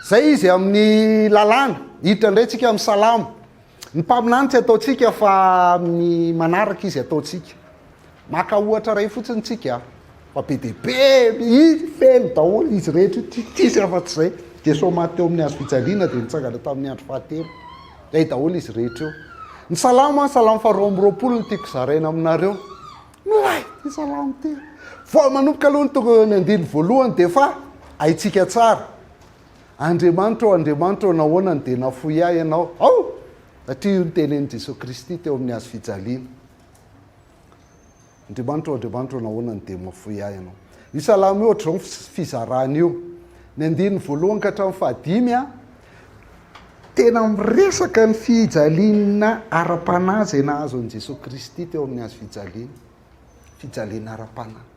Zay izy amin'ny lalàna. Hiditra indray tsika amin'ny salamo. Ny mpaminany tsy ataontsika fa amin'ny manaraka izy ataontsika. Maka ohatra iray fotsiny tsika fa be dia be i feno daholo izy rehetra io, tsy tsisy afa-tsy izay. Jesoa maty teo amin'ny hazo fijaliana dia nitsangana tamin'ny andro fahatelo. Zay daholo izy rehetra io. Ny salamo an, salamo faharoa amby 20 no tiako zaraina aminareo. Milay ity salamo ity. Vao manomboka aloha ny toko ny andininy voalohany dia efa haintsika tsara. Andriamanitra ô, Andriamanitra ô, nahoana no dia nafoy ahy ianao? Ao! Satria io no tenenin'i Jesoa Kristy teo amin'ny hazo fijaliana. Andriamanitra ô, Andriamanitra ô, nahoana no dia mafoy ahy ianao? Io salamo io ohatr'izao ny fizarana io. Ny andininy voalohany ka hatramin'ny fahadimy, tena miresaka ny fijaliana ara-panahy izay nahazo an'i Jesoa Kristy teo amin'ny hazo fijaliana. Fijaliana ara-panahy.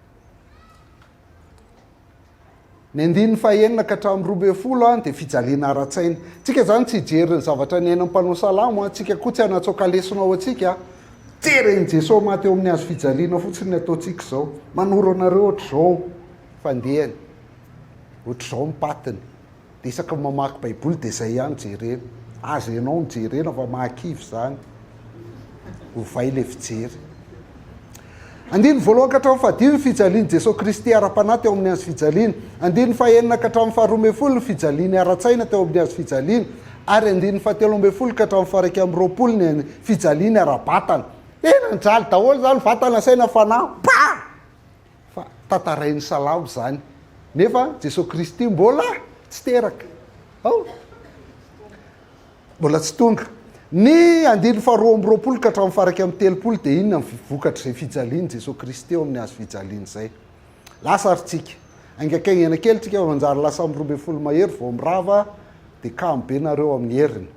Ny andininy fahenina ka hatramin'ny 12 dia fijaliana ara-tsaina. Tsika izany tsy hijery ny zavatra niainan'ny mpanao salamo, tsika koa tsy hanatsoaka lesona ho antsika. Jeren'i Jesoa maty eo amin'ny hazo fijaliana fotsiny ny ataontsika izao. Manoro anareo ohatr'izao fandehany, ohatr'izao ny patiny. Dia isaky ny mamaky baiboly dia izay ihany jerena. Aza ianao no jerena fa mahakivy izany. Ovay ilay fijery. Andininy voalohany ka hatramin'ny fahadimy ny fijalian'i Jesoa Kristy ara-panahy teo amin'ny hazo fijaliana. Andininy fahenina ka hatramin'ny faharoa ambin'ny folo ny fijaliany ara-tsaina teo amin'ny hazo fijaliana. Ary andininy fahatelo ambin'ny folo ka hatramin'ny faha-21 ny fijaliany ara-batana. Tena nijaly daholo izany, vatana, saina, fanahy. Pa! Fa tantarain'ny Salamo izany. Nefa Jesoa Kristy mbola tsy teraka. Ao. Mbola tsy tonga. Ny andininy faha-22 ka hatramin'ny faha-31 dia inona ny vokatr'izay fijalian'i Jesoa Kristy eo amin'ny hazo fijaliana izay. Lasa ary tsika. Haingankaingana kely tsika fa manjary lasa amin'ny 12 mahery vao mirava dia kamo be nareo amin'ny heriny.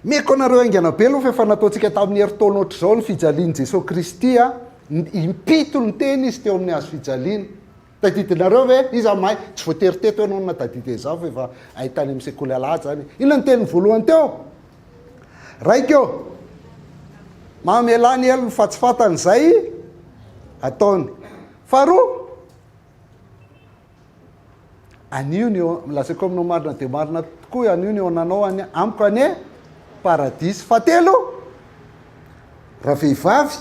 Meko anareo haingana be aloha fa efa nataontsika tamin'ny herintaona ohatr'izao ny fijalian'i Jesoa Kristy a! Impito niteny Izy teo amin'ny hazo fijaliana. Tadidinareo ve? Iza mahay? Tsy voatery teto ianao no nahatadidy an'izany fa efa hay tany amin'ny sekoly alahady izany. Inona ny teniny voalohany teo? Raiko ô! Mamelà ny helony fa tsy fantany izay ataony. Faharoa? Anio ny eo, lazaiko aminao marina dia marina tokoa, anio ny eo ananao any amiko any paradisa. Fahatelo, ravehivavy,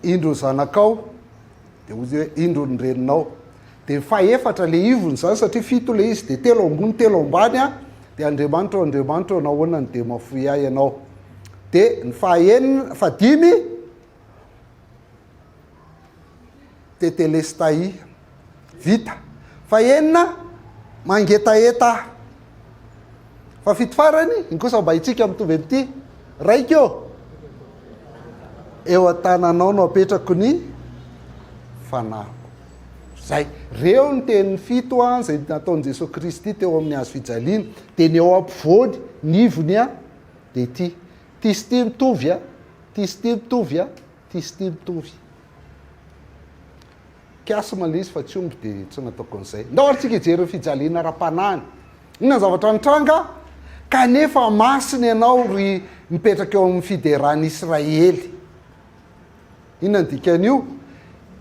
indro ny zanakao, dia hoy hoe indro ny reninao. Dia fahefatra le ivony izany satria fito le izy, dia telo ambony telo ambany a, dia Andriamanitra o Andriamanitra o nahoana no dia mafoy ahy ianao. Dia ny fahaenina, fahadimy, Tetelestai. Vita. Fahenina, mangetaheta aho. Fahafito farany, iny kosa mba itsika mitovy amin'ity. Raiko ô, eo an-tananao no apetrako ny fanahiko. Zay. Reo ny teny fito an, izay nataon'i Jesoa Kristy teo amin'ny hazo fijaliana. Dia ny eo ampovoany, ny ivony an, dia ity. Ity sy ity mitovy an, ity sy ity mitovy an, ity sy ity mitovy. Kiasma ilay izy fa tsy omby dia tsy nataoko an'izay. Ndao ary tsika hijery ny fijaliana ara-panahiny. Inona ny zavatra nitranga? Kanefa masina ianao ry mipetraka eo amin'ny fideran'i Israely. Inona ny dikan'io?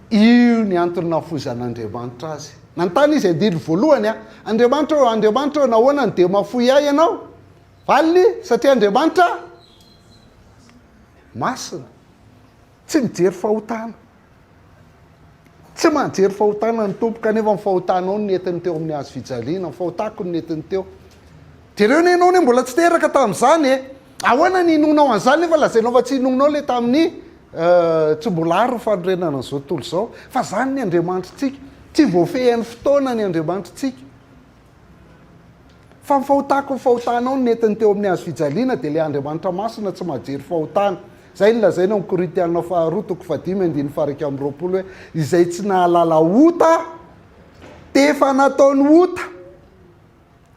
Io ny antony nahafoizan'Andriamanitra azy. Nanontany izy andininy voalohany, Andriamanitra ô, Andriamanitra ô, nahoana no dia mahafoy ahy ianao? Valiny, satria Andriamanitra masina. Tsy mijery fahotana. Tsy mahajery fahotana ny Tompo, kanefa ny fahotanao no nentiny teo amin'ny hazo fijaliana, ny fahotako no nentiny teo. Jereo anie ianao anie mbola tsy teraka tamin'izany e! Ahoana ny inoanao an'izany nefa lazainao fa tsy inoanao ilay tamin'ny tsy mbola ary ny fanorenana an'izao tontolo izao. Fa izany ny Andriamanitritsika. Tsy voafehin'ny fotoana ny Andriamanitritsika. Fa ny fahotako ny fahotanao no nentiny teo amin'ny hazo fijaliana dia ilay Andriamanitra masina tsy mahajery fahotana. Izay no lazaina ao amin'ny Korintiana faharoa toko fahadimy andininy faha-21 hoe izay tsy nahalala ota dia efa nataony ota.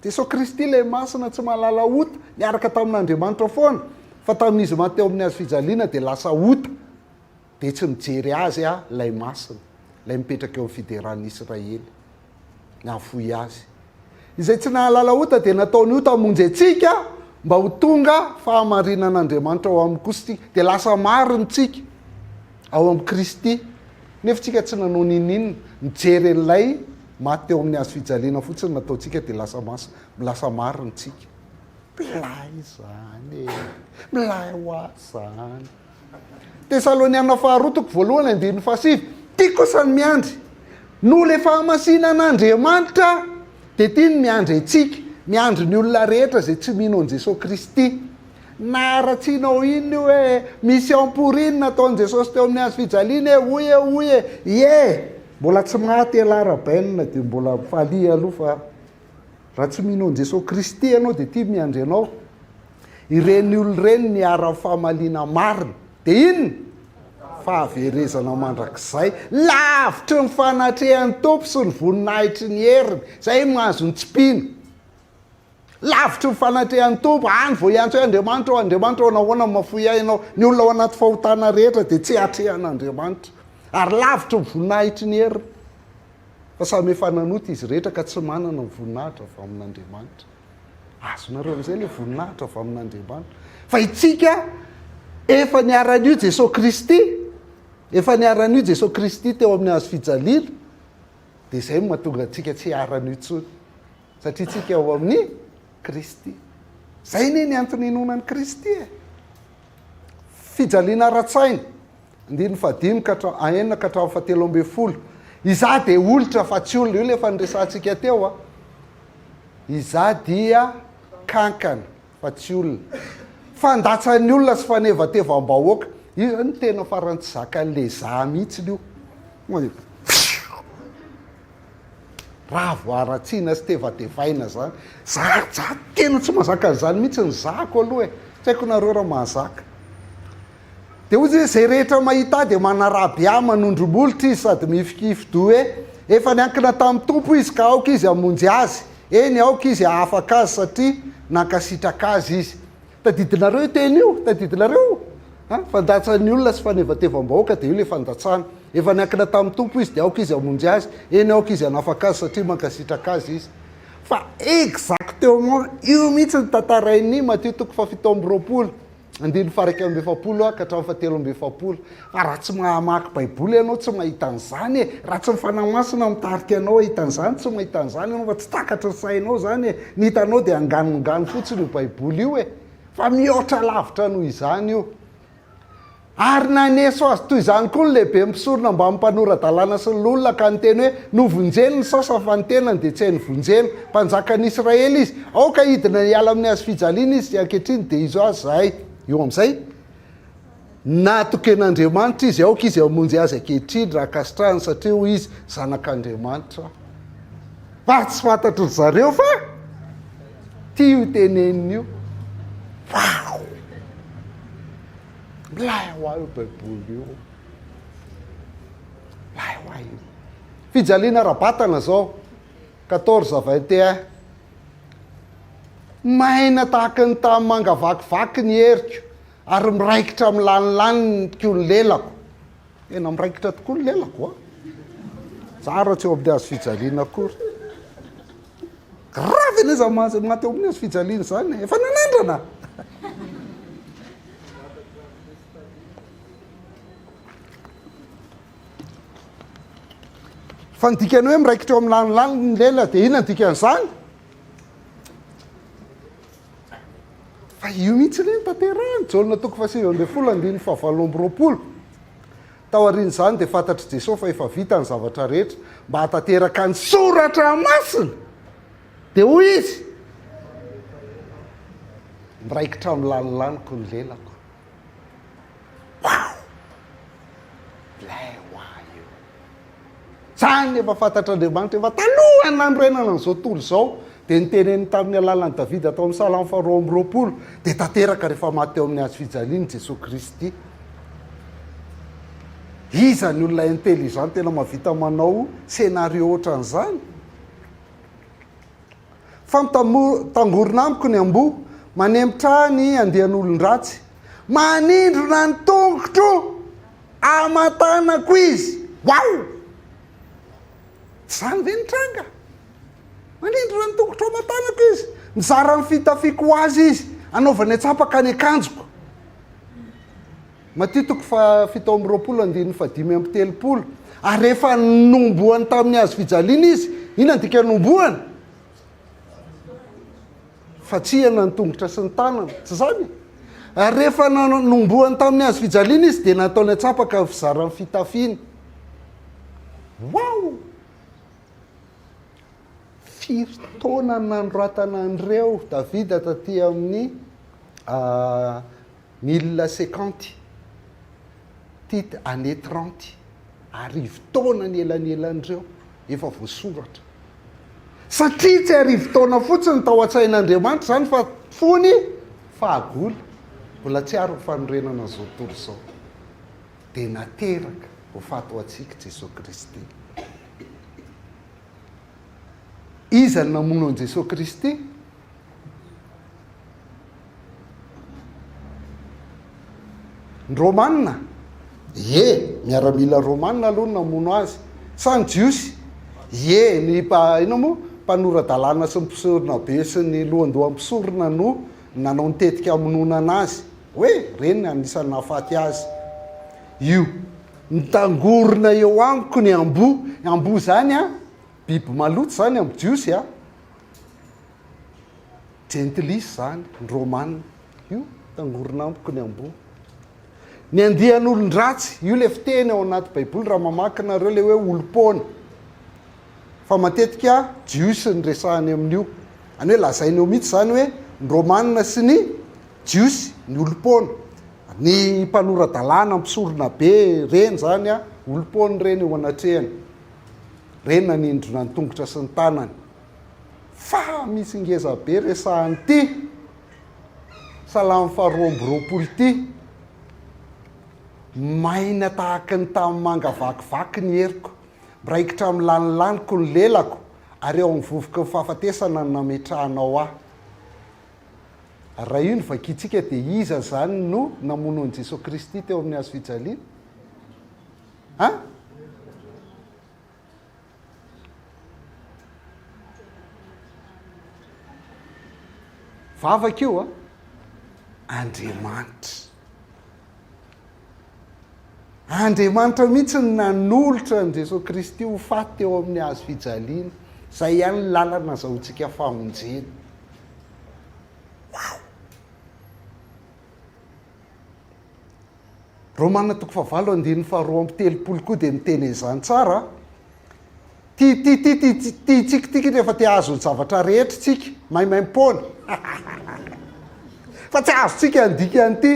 Jesoa Kristy ilay masina tsy mahalala ota, niaraka tamin'Andriamanitra foana, fa tamin'izy maty teo amin'ny hazo fijaliana dia lasa ota. Dia tsy mijery azy ilay masina, ilay mipetraka eo amin'ny fideran'ny Israely. Nahafoy azy. Izay tsy nahalala ota dia nataony ota hamonjy antsika mba ho tonga fahamarinan'Andriamanitra ao aminy kosa isika. Dia lasa marina isika ao amin'i Kristy. Nefa isika tsy nanao n'inon'inona, nijery an'ilay. Maty teo amin'ny hazo fijaliana fotsiny nataontsika dia lasa masina, lasa marina tsika. Milay izany e! Milay ho ahy izany. Tesaloniana faharoa toko voalohany andininy fahasivy, Tia kosa ny miandry. Noho ilay fahamasinan'Andriamanitra dia tia ny miandry antsika, miandry ny olona rehetra izay tsy mino an'i Jesoa Kristy. Na haratsianao inona io hoe mission pourrie ny nataon'i Jesosy teo amin'ny hazo fijaliana e, hoy e hoy e, ie! Mbola tsy maty ialahy Rabain dia mbola mifalia aloha fa raha tsy mino an'i Jesosy Kristy ianao dia tia miandry anao. Ireny olona ireny niharan'ny famaliana marina. Dia inona? Fahaverezana mandrakizay, lavitry ny fanatrehan'ny Tompo sy ny voninahitry ny heriny. Izay mahazo ny tsy mpino. Lavitry ny fanatrehan'ny Tompo, any vao hiantso hoe Andriamanitra ô, Andriamanitra ô, nahoana no mahafoy ahy Ianao? Ny olona ao anaty fahotana rehetra dia tsy atrehan'Andriamanitra, ary lavitry ny voninahitry ny heriny. Fa samy efa nanota izy rehetra ka tsy manana ny voninahitra avy amin'Andriamanitra. Azonareo amin'izay ilay voninahitra avy amin'Andriamanitra. Fa itsika efa niharan'io Jesoa Kristy, efa niharan'io Jesoa Kristy teo amin'ny hazo fijaliana, dia izay no mahatonga antsika tsy hiharan'io intsony. Satria tsika ao amin'i Kristy. Zay anie ny antony inoana an'i Kristy e. Fijaliana ara-tsaina, andininy fahadimy ka hatra enina ka hatramin'ny fahatelo ambin'ny folo. Izaho dia olitra fa tsy olona, io ilay efa niresahantsika teo a. Izaho dia kankana fa tsy olona. Fandatsan'ny olona sy fanevatevam-bahoaka. Io zany tena faran'ny tsy zakan'ilay izaho mihitsy io. Raha vao haratsiana sy tevatevaina zany, za za tena tsy mahazaka an'izany mihitsy ny zako aloha e, tsy haiko nareo raha mahazaka. Dia hoy izy hoe, izay rehetra mahita ahy dia manaraby ahy, manondro molotra izy sady mihifikifi-doha hoe, efa niankina tamin'ny Tompo izy ka aoka izy hamonjy azy, eny aoka izy hahafaka azy satria nankasitraka azy izy. Tadidinareo io teny io? Tadidinareo? Ha? Fandatsan'ny olona sy fanevatevam-bahoaka dia io ilay fandatsana. Efa niankina tamin'ny Tompo izy dia aoka izy hamonjy azy, eny aoka izy hanafaka azy satria mankasitraka azy izy. Fa exactement io mihitsy ny tantarain'i Matio toko faha-27, andininy faha-41 ka hatramin'ny faha-43. Fa raha tsy mamaky baiboly ianao tsy mahita an'izany e! Raha tsy ny Fanahy Masina mitarika anao hahita an'izany tsy mahita an'izany ianao fa tsy takatry ny sainao izany e! Ny hitanao dia anganongano fotsiny io baiboly io e! Fa mihoatra lavitra noho izany io. Ary naneso azy toy izany koa ny lehiben'ny mpisorona mbamin'ny mpanora-dalàna sy ny loholona ka niteny hoe, Novonjeny ny sasany fa ny tenany dia tsy hainy vonjena. Mpanjakan'ny Israely izy. Aoka hidina hiala amin'ny hazofijaliana izy ankehitriny dia izo azy izahay. Eo amin'izay. Natoky an'Andriamanitra izy, aoka izy hamonjy azy ankehitriny raha ankasitrahany satria hoy izy, Zanak'Andriamanitra aho. Fa tsy fantatry ry zareo fa tia io teneniny io. Wow! Milay ho ahy io Baiboly io. Milay ho ahy io. Fijaliana ara-batana zao, 14 21. Maina tahaka ny tanimanga vakivaky ny heriko. Ary miraikitra amin'ny lanilaniko ny lelako. Tena miraikitra tokoa ny lelako a. Zara tsy eo amin'ny hazo fijaliana akory. Grave anie za maty eo amin'ny hazo fijaliana izany e. Efa nanandrana. Fa ny dikany hoe miraikitra eo amin'ny lanilany ny lela dia inona ny dikan'izany? Fa io mihitsy anie no tanterahiny, Jaona toko faha-19 andininy faha-28. Taorian'izany dia fantatr'i Jesoa fa efa vita ny zavatra rehetra mba hahatanteraka ny soratra masina. Dia hoy izy, Miraikitra amin'ny lanilaniko ny lelako. Wow! Ilay ho ahy io. Izany efa fantatr'Andriamanitra efa talohan'ny nanorenana an'izao tontolo izao, dia niteneniny tamin'ny alalan'i Davida tao amin'ny Salamo faharoa amby roapolo, dia tanteraka rehefa maty teo amin'ny hazo fijaliana i Jesoa Kristy. Iza ny olona intelligent tena mahavita manao scénario ohatran'izany? Fa mitangorona amiko ny amboa, manemitra ahy ny andian'olon-dratsy, manindrona ny tongotro Aman-tanako izy. Waouh! Tsy izany ve ny tranga? Manindrona ny tongotro aman-tanako izy. Mizara ny fitafiako ho azy izy. Anaovany antsapaka ny akanjoko. Matio toko faha-27 andininy faha-35. Ary rehefa nohomboany tamin'ny hazo fijaliana izy, Inona ny dikan'ny nombohana? Fatsihana ny tongotra sy ny tanana. Tsy izany? Ary rehefa nombohany tamin'ny hazo fijaliana izy dia nataony antsapaka ny fizaran'ny fitafiany. Wow! Firy taona nanoratana an'ireo Davida taty amin'ny 1050, tit année 30, arivo taona ny elanelan'ireo, efa voasoratra. Satria tsy arivo taona fotsiny tao an-tsain'Andriamanitra izany fa fony fahagola, mbola tsy ary ny fanorenana an'izao tontolo izao, dia nateraka ho faty ho antsika Jesoa Kristy. Iza no namono an'i Jesoa Kristy? Ny Romana? Ie, miaramila romana aloha no namono azy. Sa ny Jiosy? Ie, ny inona moa? Mpanora-dalàna sy ny mpisorona be sy ny lohandohan'ny mpisorona no nanao ny tetika hamonoana anazy. Hoe, ireny no anisan'ny nahafaty azy. Io. Mitangorona eo amiko ny amboa. Ny amboa izany an, biby maloto izany amin'ny Jiosy an. Jentilisa izany, ny Romana. Io, mitangorona amiko ny amboa. Ny andian'olon-dratsy, io ilay fiteny ao anaty Baiboly raha mamaky nareo ilay hoe olom-poana. Fa matetika Jiosy no resahany amin'io. Izany hoe lazainy eo mihitsy izany hoe ny Romana sy ny Jiosy, ny olom-poana. Ny mpanora-dalàna, mpisorona be, ireny izany an, olom-poana ireny eo anatrehany. Ireny nanindrona ny tongotra sy ny tanany. Fa misy ngeza be resahan'ity Salamo faharoa amby roapolo ity. Maina tahaka ny tanimanga vakivaky ny heriko, miraikitra amin'ny lanilaniko ny lelako, ary ao amin'ny vovoky ny fahafatesana no nametrahanao ahy. Ary raha io no vakintsika dia iza izany no namono an'i Jesoa Kristy teo amin'ny hazo fijaliana? An? Vavaka io an? Andriamanitra. Andriamanitra mihitsy no nanolotra an'i Jesoa Kristy ho faty teo amin'ny hazo fijaliana. Izay ihany ny lalana azahoantsika famonjena. Wow! Romana toko fahavalo andininy faharoa amby telopolo koa dia miteny an'izany tsara. Ty ty ty ty ty tsika ty rehefa te hahazo ny zavatra rehetra tsika, maimaimpoana. Fa tsy azontsika ny dikan'ity.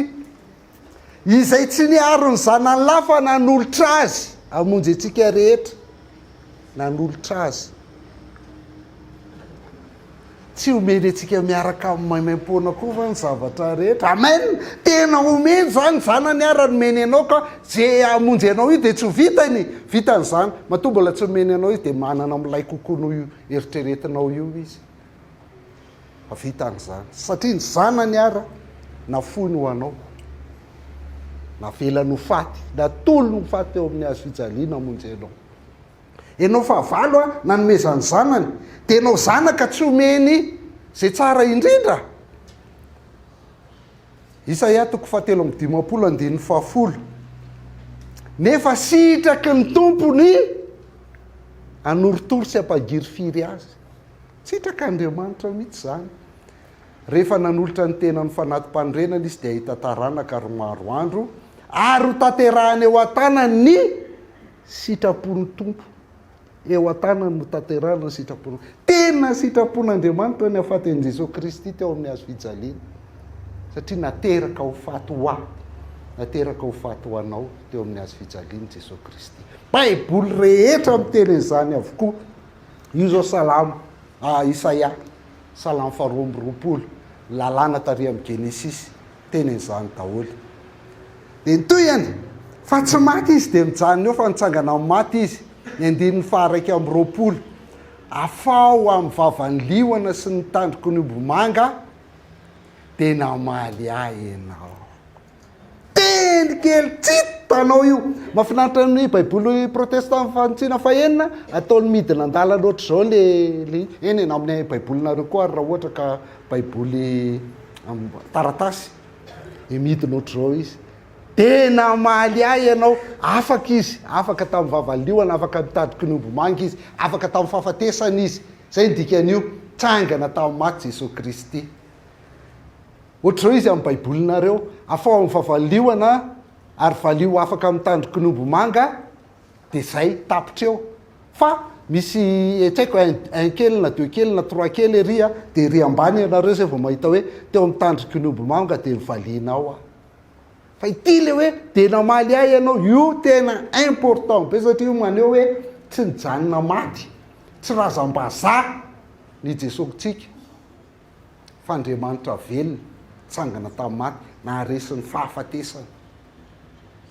Izay tsy niaro ny zanany lahy fa nanolotra azy hamonjy antsika rehetra. Nanolotra azy. Tsy omeny antsika miaraka amin'ny maimaimpoana koa va ny zavatra rehetra? Amen! Tena omeny izany, zanany ara nomeny anao ka ze hamonjy anao io dia tsy ho vitany, vitany izany. Matoa mbola tsy nomeny anao izy dia manana milay kokoa noho io eritreretinao io izy. Fa vitany izany. Satria ny zanany ara nafoiny ho anao. Navelany ho faty, natolony ho faty teo amin'ny hazo fijaliana hamonjy anao. Ianao fahavalo a, nanomezany zanany, dia ianao zanaka tsy omeny izay tsara indrindra? Isaia toko fahatelo amby dimampolo andininy fahafolo. Nefa sitraky ny Tompo ny hanorotoro sy hampangirifiry azy. Sitrak'Andriamanitra mihitsy izany. Rehefa nanolotra ny tenany ho fanati-panorenana izy dia hahita taranaka ary maro andro, ary ho tanterahany eo an-tanany ny Sitrapon'ny Tompo. Eo an-tanany no tanterahana ny sitrapony. Tena sitrapon'Andriamanitra ny hahafaty an'i Jesoa Kristy teo amin'ny hazo fijaliana. Satria nateraka ho faty ho ahy, nateraka ho faty ho anao teo amin'ny hazo fijaliana Jesoa Kristy. Baiboly rehetra miteny an'izany avokoa. Io izao Salamo, ah, Isaia, Salamo faharoa amby roapolo, lalàna tary amin'ny Genesisy. Teny an'izany daholo. Dia ny tohiny, fa tsy maty izy dia mijanona eo fa nitsangana amin'ny maty izy. Ny andininy faha-21, Afaho amin'ny vavan'ny liona sy ny tandroky ny ombimanga, dia namaly ahy ianao. Teny kely tsy hitanao io. Mahafinaritra ny Baiboly protestant fanitsiana fahenina, ataony midina an-dalana ohatr'izao le, le, eny e, na amin'ny Baibolinareo koa ary raha ohatra ka Baiboly taratasy, dia midina ohatr'izao izy. Dia namaly ahy ianao. Afaka izy, afaka tamin'ny vava liona, afaka nitadiky ny omby manga izy, afaka tamin'ny fahafatesana izy. Izay ny dikan'io, tsangana tamin'ny maty Jesoa Kristy. Ohatr'izao izy amin'ny baibolinareo, afaho amin'ny vava liona ary valio afaka amin'ny tandroky ny omby manga, dia izay, tapitra eo. Fa misy, tsy haiko, un, un kely na deux kely na trois kely ery a, dia ery ambany ianareo izay vao mahita hoe teo amin'ny tandroky ny omby manga dia novalianao aho. Fa ity le hoe dia namaly ahy ianao, io tena important be satria io maneho hoe tsy nijanona maty, tsy razam-bazaha ny Jesoa-ntsika fa Andriamanitra velona, nitsangana tamin'ny maty, naharesy ny fahafatesana.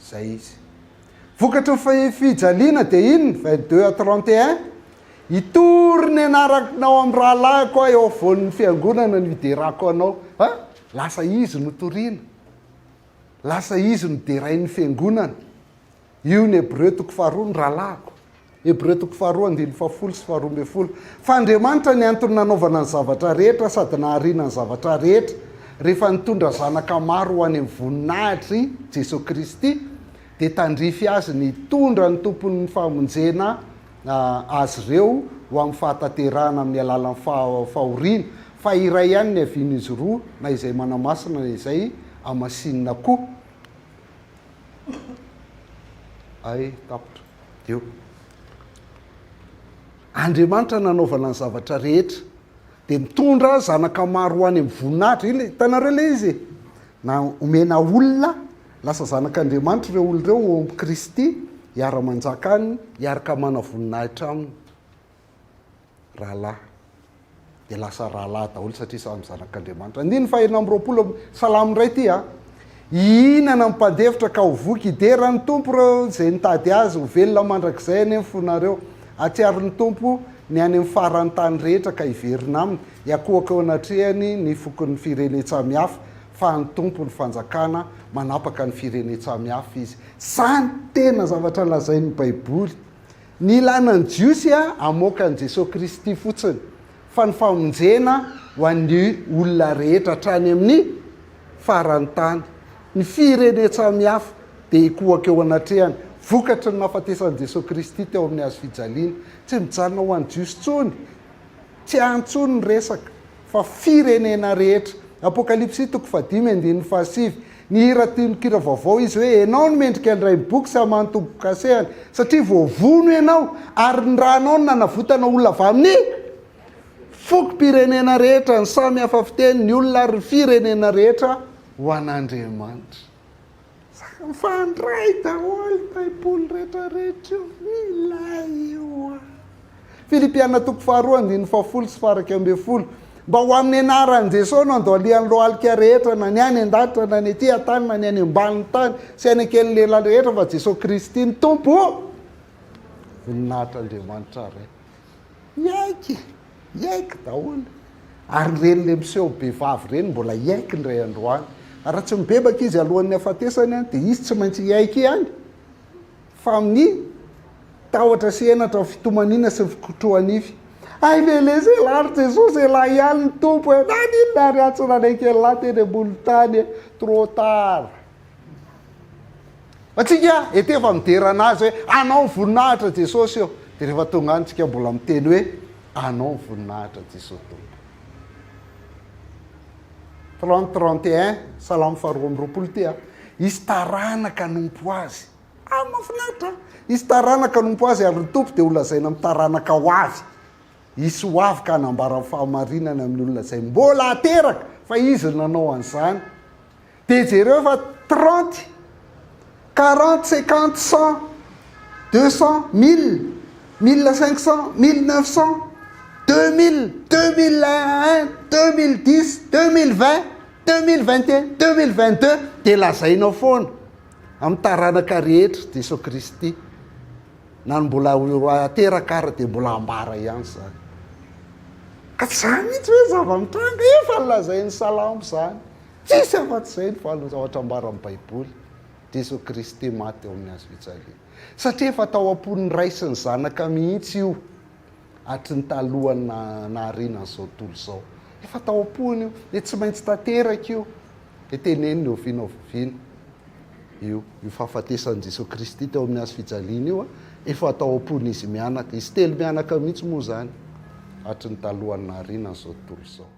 Izay izy. Vokatry ny fijaliana dia inona? 22 à 31, Hitory ny anaranao amin'ny rahalahiko aho eo afovoan'ny fiangonana no hiderako anao. Ha? Lasa izy no torina. Lasa izy no derain'ny fiangonana. Io ny Hebreo toko faharoa ny rahalahiko. Hebreo toko faharoa andininy fahafolo sy faharoa ambin'ny folo. Fa Andriamanitra ny antony nanaovana ny zavatra rehetra sady nahariana ny zavatra rehetra, rehefa nitondra zanaka maro ho any amin'ny voninahitry Jesoa Kristy, dia tandrify azy ny hitondra ny tompon'ny famonjena azy ireo ho amin'ny fahatanterahana amin'ny alalan'ny fahoriana, fa iray ihany ny havian'izy roa, na izay manamasina na izay hamasinina koa. Ay, tapitra. Eo. Andriamanitra nanaovana ny zavatra rehetra, dia mitondra zanaka maro ho any amin'ny voninahitra. Io ilay, hitanareo ilay izy e? Na omena olona Lasa zanak'Andriamanitra ireo olona ireo ao amin'i Kristy, hiara-manjaka Aminy, hiaraka manavoninahitra Aminy. Rahalahy. Dia lasa rahalahy daholo satria samy zanak'Andriamanitra. Andininy fahenina amby 20, Salamo indray ity a. Hihinana ny mpandefitra ka ho voky, hidera ny Tompo ireo izay nitady Azy, ho velona mandrakizay anie ny fonareo. Hahatsiaro ny Tompo ny any amin'ny faran'ny tany rehetra ka hiverina Aminy, hiankohoka eo anatrehany ny fokon'ny firenen-tsamihafa. Fa an'ny Tompo ny fanjakana, manapaka ny firenen-tsamihafa Izy. Zany tena zavatra lazain'ny Baiboly. Ny ilana ny Jiosy hamoaka an'i Jesoa Kristy fotsiny, fa ny famonjena ho an'ny olona rehetra hatrany amin'ny faran'ny tany. Ny firenen-tsamihafa dia hikohaka eo anatrehany, vokatry ny nahafatesan'i Jesoa Kristy teo amin'ny hazo fijaliana. Tsy mijanona ho an'ny Jiosy intsony, tsy any intsony ny resaka. Fa firenena rehetra. Apokalypsy toko fahadimy andininy fahasivy. Nihira tononkira vaovao izy hoe, Ianao no mendrika handray ny boky sy hamaha ny tombo-kasehany, satria voavono ianao, ary ny ranao no nanavotana olona avy amin'ny fokom-pirenena rehetra, ny samy hafa fiteny, ny olona ary ny firenena rehetra ho an'Andriamanitra. Mifandray daholo baiboly rehetra rehetra io, milay io a. Filipiana toko faharoa andininy fahafolo sy faha-iraika ambin'ny folo. Mba ho amin'ny anaran'i Jesosy no andohalihan'ny lohalika rehetra na ny any an-danitra na ny ety an-tany na ny any ambanin'ny tany sy any an-kelin'ny lehilahy rehetra fa Jesosy Kristy ny Tompo. Voninahitr'Andriamanitra Ray. Hiaiky. Hiaiky daholo. Ary ireny le miseho be vavy ireny mbola hiaiky indray androany. Ary raha tsy mibebaka izy alohan'ny hafatesany dia izy tsy maintsy hiaiky ihany. Fa amin'ny tahotra sy henatra ny fitomaniana sy ny fikotroha-nify. Hay ve lesy elah ry Jesosy elah ihany ny Tompo e! Naninona ary aho tsy nanaiky elah teny ambony tany e! Trop tard. Fa tsika ety efa midera anazy hoe anao ny voninahitra Jesosy ô. Dia rehefa tonga any tsika mbola miteny hoe anao ny voninahitra Jesosy Tompo. 30 31 Salamo faharoa amby 20 ity a. Hisy taranaka hanompo azy. Ah mahafinaritra. Hisy taranaka hanompo azy ary ny Tompo dia holazaina amin'ny taranaka ho avy. Hisy ho avy ka hanambara ny fahamarinana amin'ny olona izay mbola hateraka fa izy no nanao an'izany. Dia jereo fa 30, 40, 50, 100, 200, 1000, 1500, 1900, 2000, 2001, 2010, 2020, 2021, 2022 dia lazainao foana amin'ny taranaka rehetra Jesoa Kristy. Na ny mbola ho ateraka ary dia mbola ambara ihany izany. Ka tsy izany mihitsy hoe zava-mitranga, efa nolazain'ny Salamo izany. Tsisy afa-tsy izay ny valin'ny zavatra ambaran'ny Baiboly, Jesoa Kristy maty teo amin'ny hazo fijaliana. Satria efa tao am-pon'ny Ray sy ny Zanaka mihitsy io hatry ny talohan'ny nahariana an'izao tontolo izao. Efa tao am-pony io, dia tsy maintsy tanteraka io. Dia teneniny oviana oviana. Io, io fahafatesan'i Jesoa Kristy teo amin'ny hazo fijaliana io, efa tao am-pon'izy mianaka, izy telo mianaka mihitsy moa izany, hatry ny talohan'ny nahariana an'izao tontolo izao.